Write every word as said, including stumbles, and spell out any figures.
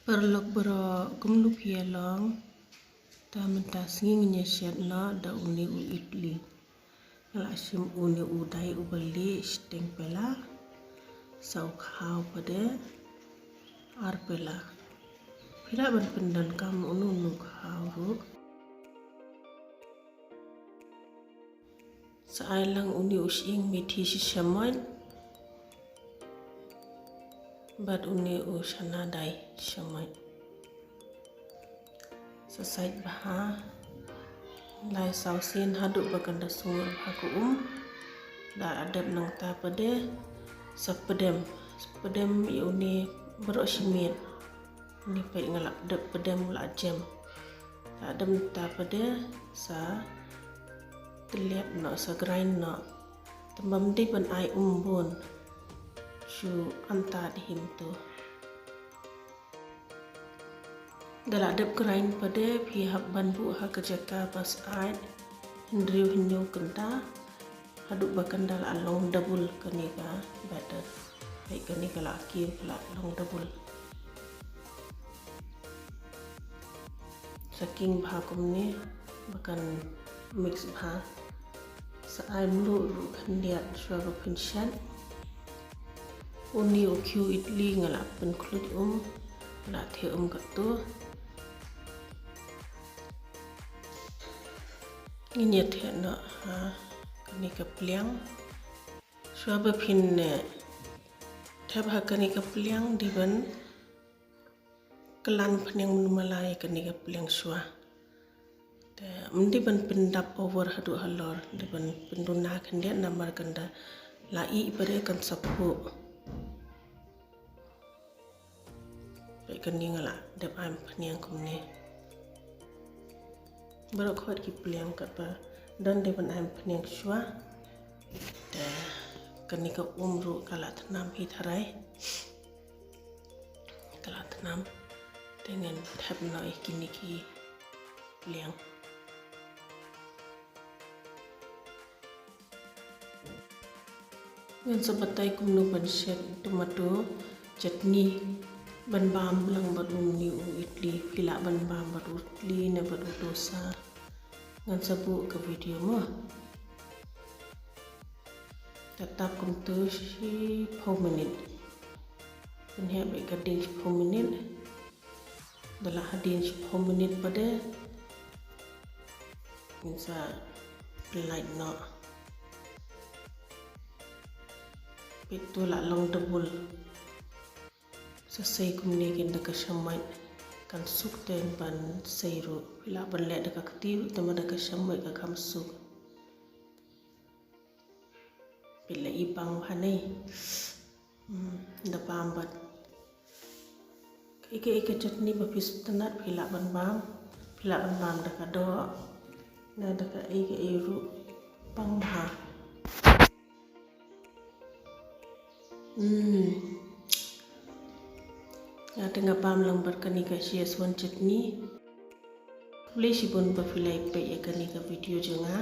Paralok baroh, kumno phi ïa long? Te mynta sngi ngin ïa shet noh da une u idli. Nga la shim une u dai uba lieh shiteng pela, sa u khaw pat de ar pela. Phi lah ban pyndonkam uno uno u khaw ruh. Sa ai lang une u shyieng methi shi shamoit bad une u shana dai shi shamoit. Sa sait bha lai saw sien haduh ba kan da sumar bha ka um. Da la dep nangta pat de sa pdem, sa pdem ïa une baroh shi miet. Une peit nga la dep pdem, la jem. Da la dep nangta pat de sa tylliat noh, sa grind noh. Te ym dei ban ai um bun, shu antad him tu. Da la dep grind pat de phi hap ban buh ha ka jaka ba sait hynriew hynñiew kynta haduh ba kan da la long double kane ka batter. Peit kane ka la kiew ka la long double. Sa king bha kumne ba kan mix bha. Sa ai mluh ruh khyndiat shuwa ba phin shet. Une u khiew idli nga la pynkhluit um, nga la theh um katto. Ngin ïa theh noh ha kane ka pliang. Shuwa ba phin, eh, thep ha kane ka pliang dei ban klan phniang mynno mala ïa kane ka pliang shuwa. Te ym dei ban pyndap over haduh halor, dei ban pynduna khyndiat namar kan da la ih pat de kan sa phuh. Peit kane nga la dep ai phniang kumne. Baroh khoit ki pliang katba don dei ban ai phniang shuwa. Te kane ka um ruh ka la thnam hi tharai. Ka la thnam. Te ngin thep noh ïa kine ki pliang. Ngan sa batai kumno ban shet tomato chutney ban bam lang bad une u idli, phi lah ban bam bad u idli ne bad u dosa. Ngan sa buh ka video mo. Te tap kumtu shiphew minit. Pynheh beit ka ding shiphew minit. Da la hadien shiphew minit pat de ngin sa pynlait noh. Peit to la long double. Sa sei kumne kin da ka shamoit kan suk te ban sei ruh. Phi lah ban leh da ka kti ruh te ma da ka shamoit ka kham suk. Peit la i bang bha ne. Hmm, da bam bad kaei kaei ka chutney ba phi sngewtynnat phi lah ban bam. Phi lah ban bam da ka doh ne da kaei kaei ruh, bang bha. Hmm. Nga te nga bam lang bad kane ka Szechuan chutney. Khublei shibun ba phi la ïa peit ïa kane ka video jong nga.